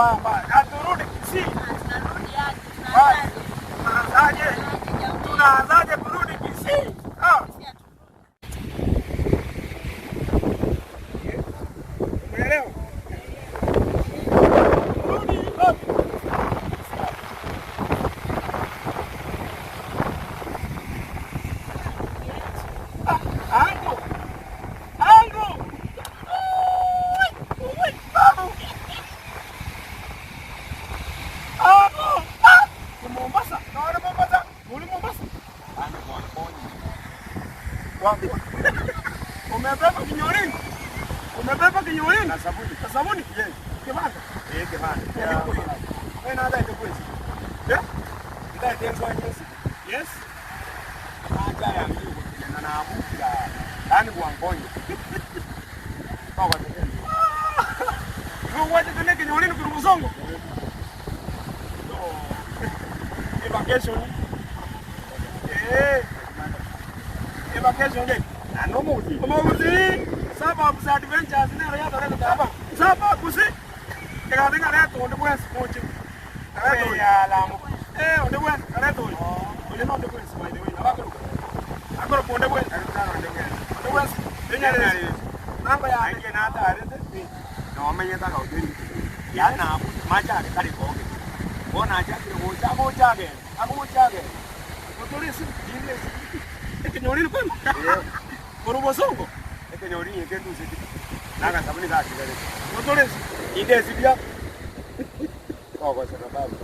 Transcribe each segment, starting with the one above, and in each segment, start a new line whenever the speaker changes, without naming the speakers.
Mbaya mbaya. Haturudi Kisii.
Tunarudi aje?
Basi,
Tunaanzaje?
tunaanzaje?
Jamani.
Tunaanzaje kurudi Kisii? Ah.
Sisi haturudi.
Umeelewa? Rudi wapi? Ah, angu. Angu. Ui, ui, babu. Angu. Ah, ni Mombasa. Naona Mombasa. Uli Mombasa. Wapi? Umebeba kinyorini? Umebeba kinyorini?
Na sabuni.
Na sabuni?
Yes.
Kibanda.
Eh, kibanda. Eh, na ndaite kwezi.
Eh?
Ndaite kwezi.
Yes.
Acha ya mimi na naabukira. Yani bwankonye. Baba tegeni.
Wewe tena kinyorini kuri Busongo? No. Evacation. Eh. Evacation ke.
Na no muzi.
Omoguzi. Suburbs Adventures nero yatorete taba. Suburbs. Ekatinga reto onde bwensi mochi. Reto
Ya lamu.
Eh, onde bwensi reto. Onde no onde bwensi by the way. Abakuru. Akoro onde bwensi. Onde bwensi. Enyarezi. Namba ya
Ainge na tarete. No menyeta ka utini. Ya na macha ke kari konge. Bona acha kire gocha gocha ke. Agocha ke.
Motorisi.
Dile
Ekinyoriri kwema. Kuri Busongo.
ekenyori yeke nduse. Naka sabuni ka kigere.
Motorisi.
Inde sibia. Koko sera babu.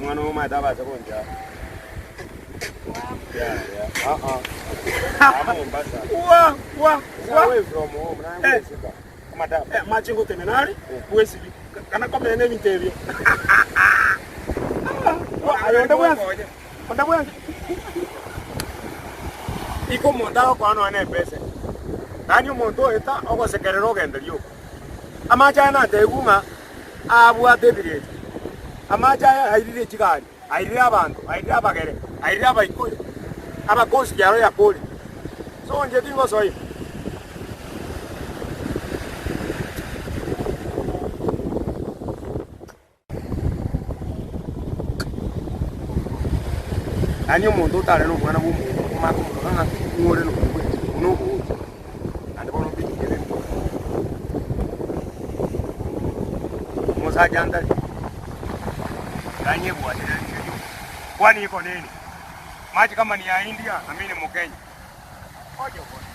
Mwana wo mata ba sekonja. Yeah, yeah. Uh uh. I'm Mombasa.
Wa wa wa.
Away from home. Na
Eh.
ngusika. Kama tapa.
Eh, machingo tenenari bwesibi kana komene ebinto ebio. Wa ayo onde bwensi. Onde bwensi.
Iko omonto agokwana one epesa. Yaani omonto oeta ogosekerera ogenda rioka. Amache aya natebiwa ng'a abwate ebirecha. Amache aya airire chigari, airire abanto, airire abagere, airire abaikuyu, abakosi kiaro ya kori. So inche tingosoa ime. Yaani omonto otare na omwana bwa omonto omanye komorora ng'a ng'o ore na obwe buna obogochi. Naende bono mbikire Omosacha ntari, yanyebwatire inche rioka. Kwani iko nini? Machi kama ni ya India na mimi ni Mkenya. Ngoja uone.